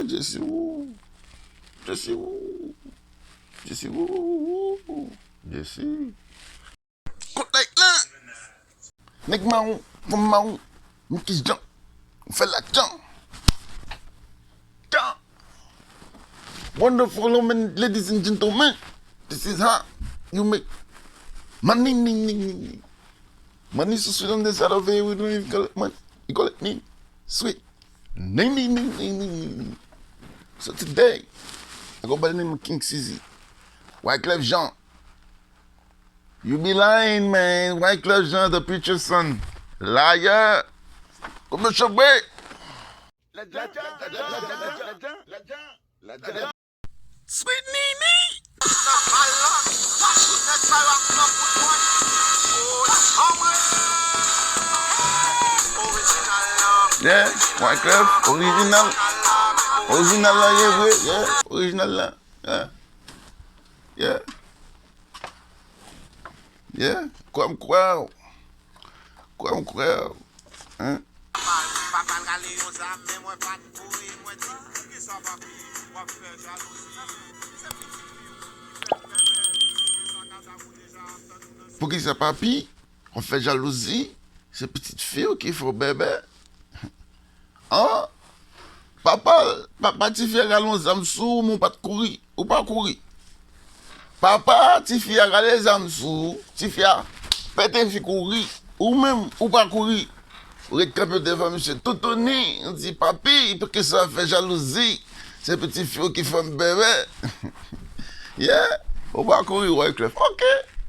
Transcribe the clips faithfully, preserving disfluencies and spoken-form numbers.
Jesi, wou. Jesi, wou. Jesi, wou. Jesi. Kot light lan. Nèg mawon, fanm mawon, m ki jan, m fè lajan. Jan. Wonderful women, ladies and gentlemen, this is how you make money, ning, ning, ning, ning. Money so sweet on the side of it, we don't even call it money. You call it ning. Sweet. Ning, ning, ning, ning, ning, ning, ning. So today, I go by the name of King Sizzy. Wyclef Jean. You be lying, man. Wyclef Jean, the preacher son. Liar. Konbyen chan bwe? Sweet Nini. Yeah, Wyclef, orijinal. Orijinal la ye vre, yeah, orijinal la. Yeah. Yeah. Yeah, kwè m kwè w. Kwè m kwè w. Hein? Poukisa papi, w ap fè jalouzi? Se pitit fi w ki fè w bèbè. An? Papa, papa tifi a rale yon zam sou ou, men w pa t kouri. Ou pa kouri. Papa tifi a rale zam sou ou, tifi a pete fi kouri. Ou menm, ou pa kouri. Ou ret kanpe devan misye toutouni, ou di, "Papi, poukisa w ap fè jalouzi? Se pitit fi w ki fè m bèbè." Yeah, ou pa kouri, Wyclef. Ok,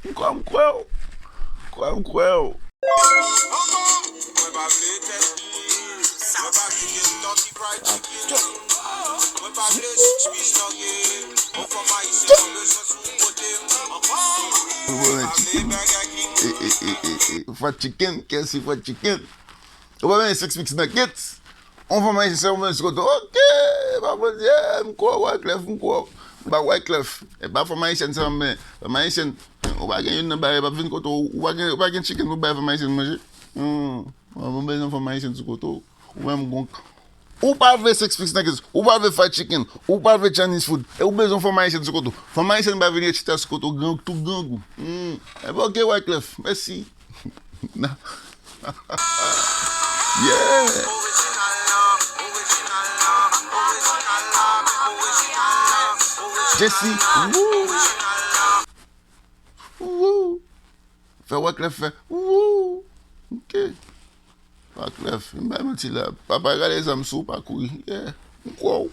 m kwè, m kwè w. M kwè, m kwè w. Fried chicken. E, e, e, e, e. Fried chicken, K F C fried chicken. Ou pa menm six piece nuggets. On fanm ayisyen se yon menm sou kote. Ok, pa Bondye, m kwè w, Wyclef, m kwè w. Ba Wyclef, e pa fanm ayisyen se yon menm. Fanm ayisyen, ou pa gen youn nan bagay, pa vin kote w, ou pa gen, ou pa gen chicken pou bay fanm ayisyen manje. Hmm. Mwen, mwen bezwen fanm ayisyen sou kote w. Ou menm gon. Ou pa vle six piece nuggets, ou pa vle fried chicken, ou pa vle Chinese food, e ou bezwen fanm ayisyen sou kote w. Fanm ayisyen pa vin ret chita sou kote w, gran, tou grangou. Hmm. E ben, ok, Wyclef, mèsi. Yeah. Jesse, woo. Woo. Fè Wyclef fè wou. Ok. Wyclef, m bay manti la. Papa rale zam sou ou, pa kouri. Yeah. M kwè w.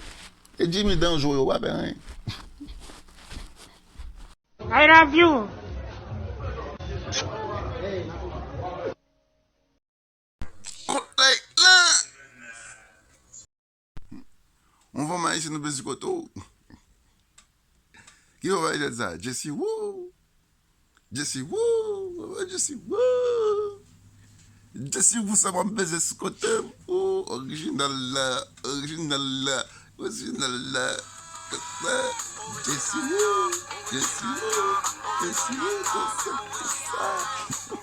E Jimmy danjre, ou pa pè anyen. I love you. Kot light lan. Yon fanm ayisyen nou bezwen kote w. Ki fanm ayisyen sa? Jesse woo. Jesse woo. Jesse woo. Jesse woo, sa pa m bezwen sou kote m. Woo, orijinal la. Orijinal la. Orijinal la. Jesse woo. Jesse woo. Jesse woo. Konsa, konsa.